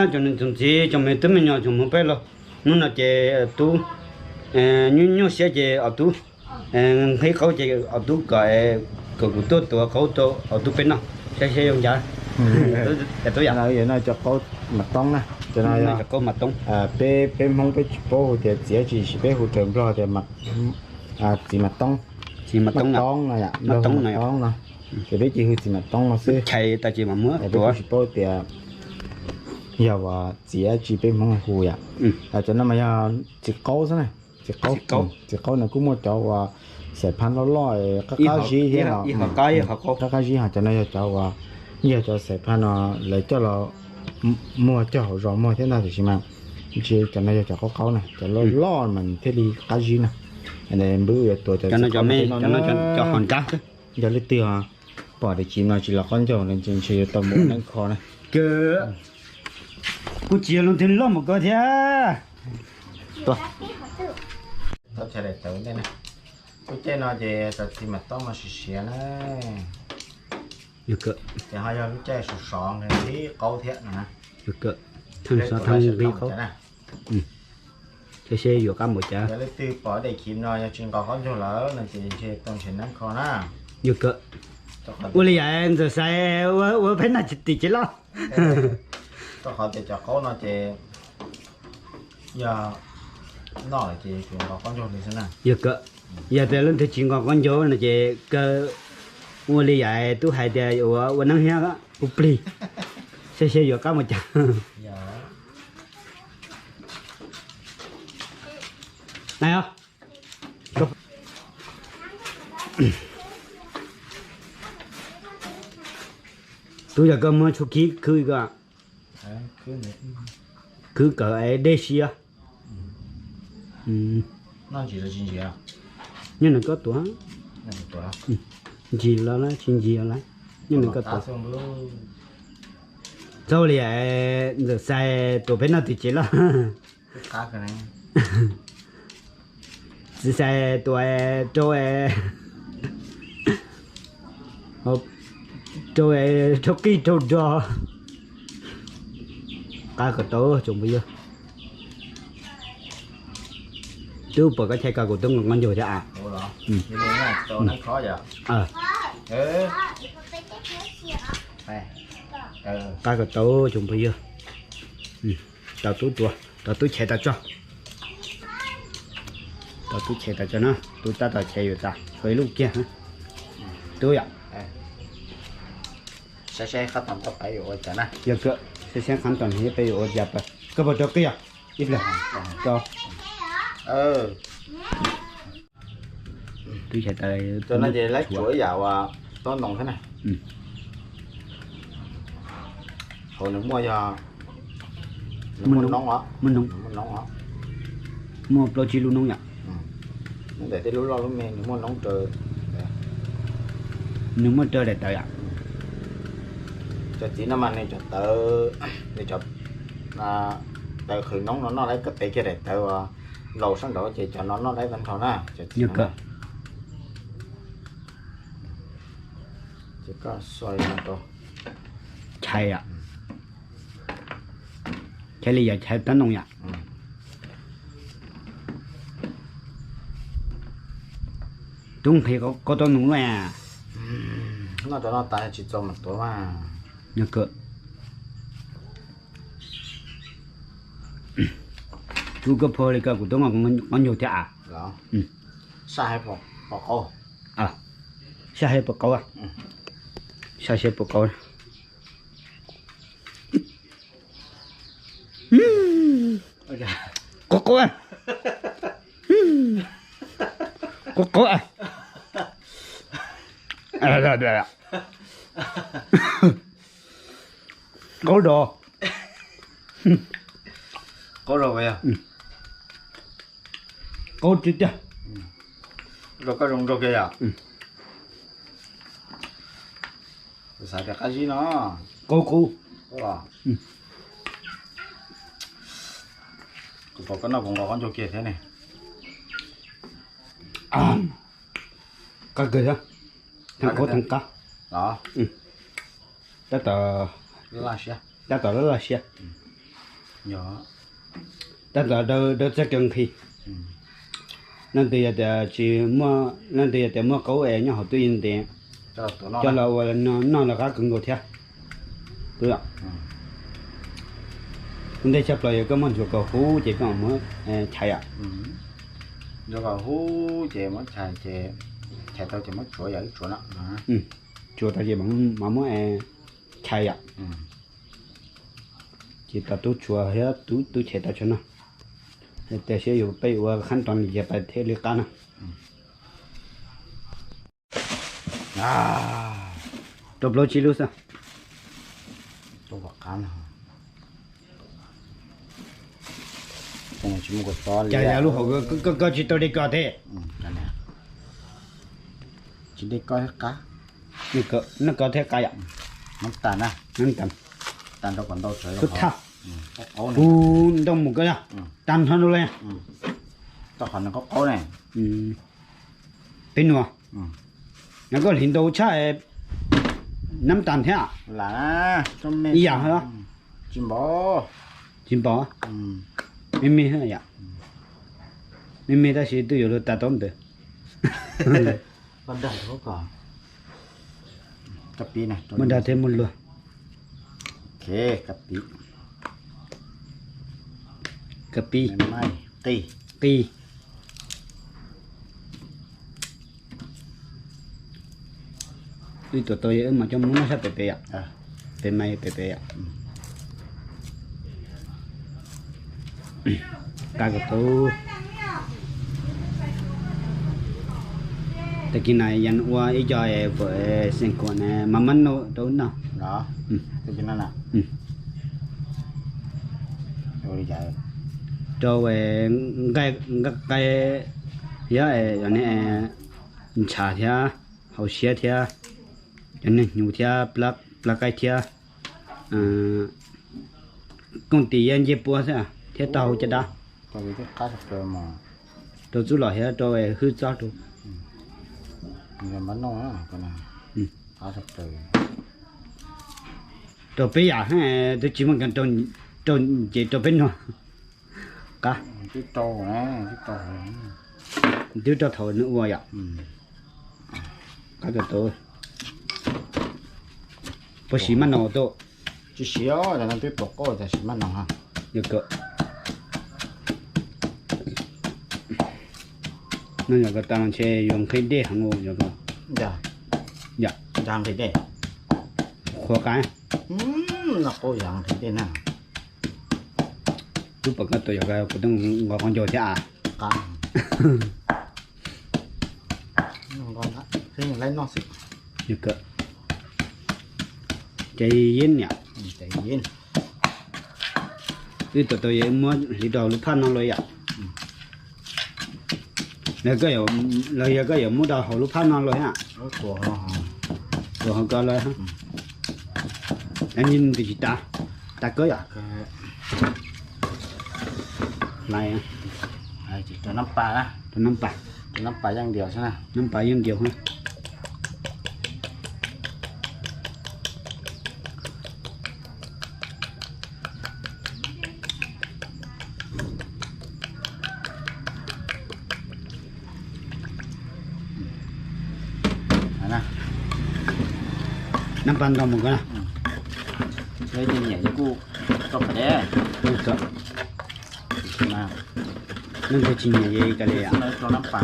Tsoom niam tsoom txiv tsoom me tub me nyuam tsoom Hmoob peb los, hnub no ces tub nyuaj nyuaj siab ces ob tub nqhis qaub ces ob tub kom, kom kuv tuaj tuav qaub rau ob tub peb noj saib seb zoo cas. Tub yam no cov qaub mas toob na, cov qaub mas toob. Peb, peb Hmoob peb tsis paub hu tias txiav tsis, peb hu raws Nplog tias txiv mas toob, txiv mas toob no, toob no, ces peb cia hu txiv mas toob no xwb. Peb tsis paub tias yog uas txiv dab tsi peb Hmoob hu yom. Cov no mas yog txiv qaub xwb na, txiv qaub, txiv qaub no kuj muaj cov uas xais phaj loj loj qab qab zib thiab, qab qab zib, ho cov no yog cov uas, yog cov xais phaj no lawv coj los muag cog hauv zos muag thiab ntag, tiam sis mas ntshe cov no yog cov qaub qaub na, cov loj loj mas thiaj li qab zib na. Npawg yuav tuav cov, cov no cov me, cov no cov hom nrab xwb. Yog leej twg pom daim khiv no tsis los qaub ncaug no ntshe yuav tau mus ua neeb kho na. Kuv tsis yog leej twg loj mus ko thiab. Lub caij no ces cov txiv mas toob no siav siav na. Ces ho yog lub caij sov sov nqhis qaub thiab no na. Thaj sov thaj nqhis qaub. Saib seb yuav qab mus cas. Yog leej twg pom daim khiv no yog tsis nqos qaub ncaug lawm no ces ntshe tau nrhiav neeb kho na. Yog kawg. Ua li yam Ntxawm Xais ua peb noj tim tsev loj. Rau qhov tias cov qaub no ces yog noj lawm ces tsuas nqos qaub ncaug li xwb na. Yog kawg. Yog tias leej twg tsis nqos qaub ncaug no ces kawg ua li yam tub hais tias ua neeb hiab ua plig, saib seb yuav qab mus cas. Tub yog koj muab tshuaj khib khwb ko, khwb kawg es dej siab. Nyob nws koj tuav, ntsim los tsis ntsim los nyob nws koj tuav. Txhob li Ntxawm Xais tuav peb noj tim tsev loj. Txiv Xais tuav rau, rau, rau qij rau do. Qab kom tau tsoom phooj ywg. Twb pom koj chais koj kuv twb nqos qaub ncaug thiab a. Qab kom tau tsoom phooj ywg. Tau tub tuav, tau tub chais tas tso. Tau tub chais tas tso na, tub tab tom chais yuav tas tshuav ib lub kiag. Tub yom. Saib saib qab tom ntej peb yuav ua cas na. Yog kawg, saib saib qab tom ntej peb yuav ua cas pas koj puas rau qij os. Ib pliag. Tub chais tas. Cov no ces lawv tsuav ib yam uas tob ntoo thiab na. Hauv nws muaj yog, nws muaj noob os, nws muaj noob os. Muaj plaub tsib lub noob yom. Nws ntawm tej lub loj lub me nws muaj noob raws. Nws muaj raws daim tawv yom. Cov txiv no mas nws cov tawv, nws cov tawv qhwv noob no noj laib, koj tev kiag daim tawv uas laus sab nraud ces cov no noj laib tag nrho na, cov txiv no. Ces koj xuas rau. Chais yom. Chais li yog chais tab noog yom. Tub nqhis koj tab noog luaj. Noj cov no tas tsis txaus mas tuav mas. Yog kawg. Tub koj phua li koj kuv twb nqos qaub ncaug thiab a. Saj hais pom qaub. Saj hais pom qaub. Saj hais pom qaub. Qaub qaub. Qaub qaub. Qaub dos. Qaub dos yog. Qaub tiag tiag. Rau koj zoo nraug kiag yom. Kuv xav tias qab zib no. Qaub qub. Kuv pom koj noj puas nqos qaub ncaug kiag thiab ne. Qab kawg thiab. Theej qaub theej qab. Tab tom, tab tom laj laj siab. Yog. Tab tom daws txog kawg nqhis. Leej twg yog tias tsis muaj, leej twg yog tias muaj qaub es nyob hauv tub yees ntev, coj los ua noj los qab kawg nkaus thiab. Ua ntej tshaj plaws yog koj muab ntxuav kom huv ces koj muab chais yom. Ntxuav kom huv ces muab chais, ces chais tau ces muab tsuav yom, wb tsuav no. Tsuav tau ces mam muab chais yom. Ces tos tub tsuav thiab tub chais tau tsuav no. Tias seb yus peb ua khab ntoo li cas pais thiaj li qab na. Rau plaub tsib lub xwb. Cas yog lub hauv koj tsis tau de koj thiab? Tsis de koj thiab qab. Noj koj thiab qab yom. Noj tas na. Noj tas. Tub thaj. Kuv ntoo mus koj yog tag nrho no los. Tau qhov nws qaub qaub ne. Peb nuav. Nov koj hliv ntau tshaj, nab tas thiab. Ib yam. Tsis npaum. Me me yom. Me me tab sis twb yuav luag tas tau ntawd. Muab dag thiab muab luag. Kab pib. Qij. Wb tuav tau yog wb mam coj mus noj sab pem pem yom. Pem mas pem pem yom. Qab kom tau. Tag kis na yog ua ib co vawm xeem kuam na mas mab noj rau wb noj. Rau nqaij, nqaij, yog ntshav thiab, hauv siab thiab, cov neeg hnyuv thiab, plab qaib thiab, kooj tis yab ncej puab xwb thiab taub hau caj dab. Rau txuj lom thiab rau hwj txob rau. Rau peb yam, twb tsis muaj nkees rau ces rau peb nuav. Qab. Twb rau thaum nws ua yom. Qab kawg tau. Puas siv maj noog tau? Tsis siv os, twb tuav qaub tas siv maj noog ha. Yog kawg. Noj yog kawg tas ntshe yuav nqhis dej heev yog kawg. Yog nqhis dej. Qhuav qab. Noj qaub yog nqhis dej na. Twb pom koj tuav yog kawg kuv twb nqos qhov ncauj thiab as. Qab. Noj nqos na, pheej laib noj xwb. Yog kawg. Ces yeeb niam. Twb tuav tau yog muab hliv rau hauv lub phaj no los yom. Los yog koj yuav muab rau hauv lub phaj no los yom. Tuav hauv ko los. Nws tsis tas, tas kawg yom. Lais, rau nab pas, rau nab pas, nab pas yeej ntiaus xwb na, nab pas yeej ntiaus. Nab pas ntau mus ko na. Leej twg nyiam ces kuj tso pas deb. Leej twg tsis nyiam ces kav liam. Rau nab pas.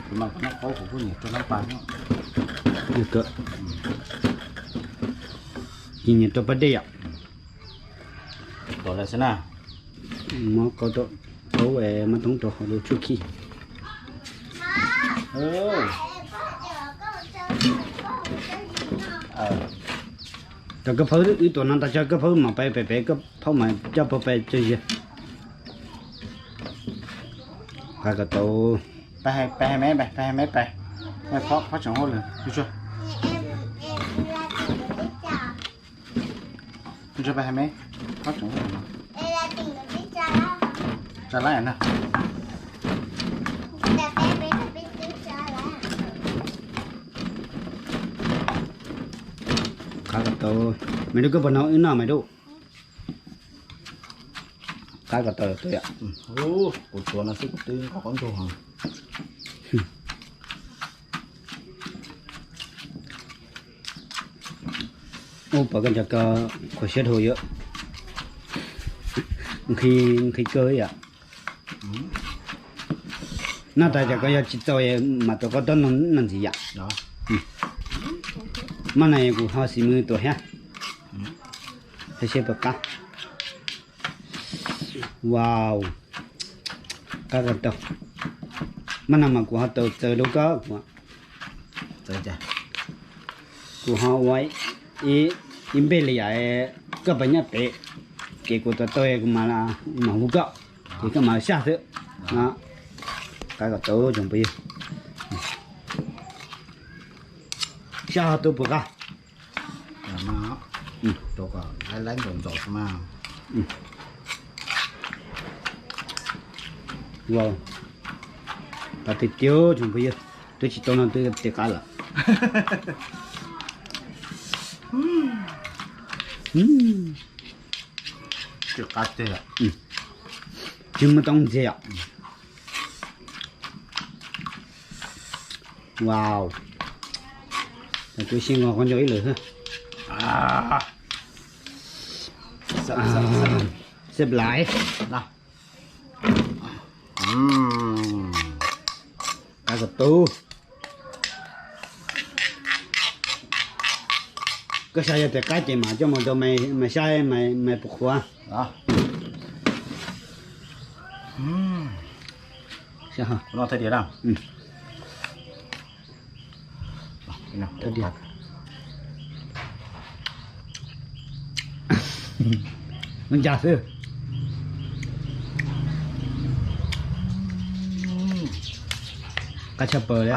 Kuv mas kuv noj qaub kuv kuj nyiam rau nab pas. Ces nyiam rau pas dej yom. Muab koj tau, muab toob rau hauv lub tshuaj khij. Cov koj phauj wb tuav no tas tso, koj phauj mam pais pem pem, koj phauj mam coj pais pem tso ziag. Qab kawg tau. Pais hais me, pais hais me, pais. Phob tseem hauj lwm. Tsa lab na. Qab kawg tau. Maiv Dub, koj puas hnov wb noj Maiv Dub? Qab ko taw tuaj yom. Kuv tuav no xwb kuv twb nqos qaub ntuj heev. Ub, pom koj nco koj khuv siab dhau yom. Nqhis kawg yom. Noj tas cov ko yog tsis txaus mam tuav koj tob noj ntxiv yom. Maj na kuv ho xis mws tuav thiab. Saib seb puas qab. Wow, qab ko taw. Maj na mas kuv ho tau txaws rau koj. Kuv ho ua ib npej li yam koj pas nyob pem, ces kuv tuav tau kuv mam hu koj, ces koj mam saj xwb. Qab ko taw tsoom phooj ywg. Saj ho tu puas qab? Qab tiag tiag tsoom phooj ywg, twb tsis tau no twb tias qab lawm. Tsis muaj tau ntxiag yom. Wow. Kuv sib nqos qaub ntuj ib lwm xwb. Xab lais. Qab ko taw. Koj xav yog tias qab ces mam coj mus rau Maiv saib Maiv puas qhuav. Ua cas xwb. Qab tshaj plaws li.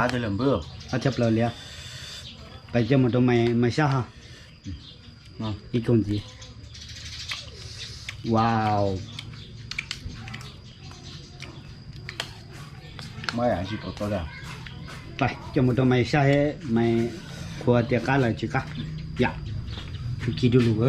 Qab tshaj plaws li. Peb coj mus rau Maiv saib ho. Ib koog ntxiv. Wow. Coj mus rau Maiv saib, Maiv qhuas tias qab los tsis qab. Yam, tsis kis du lug.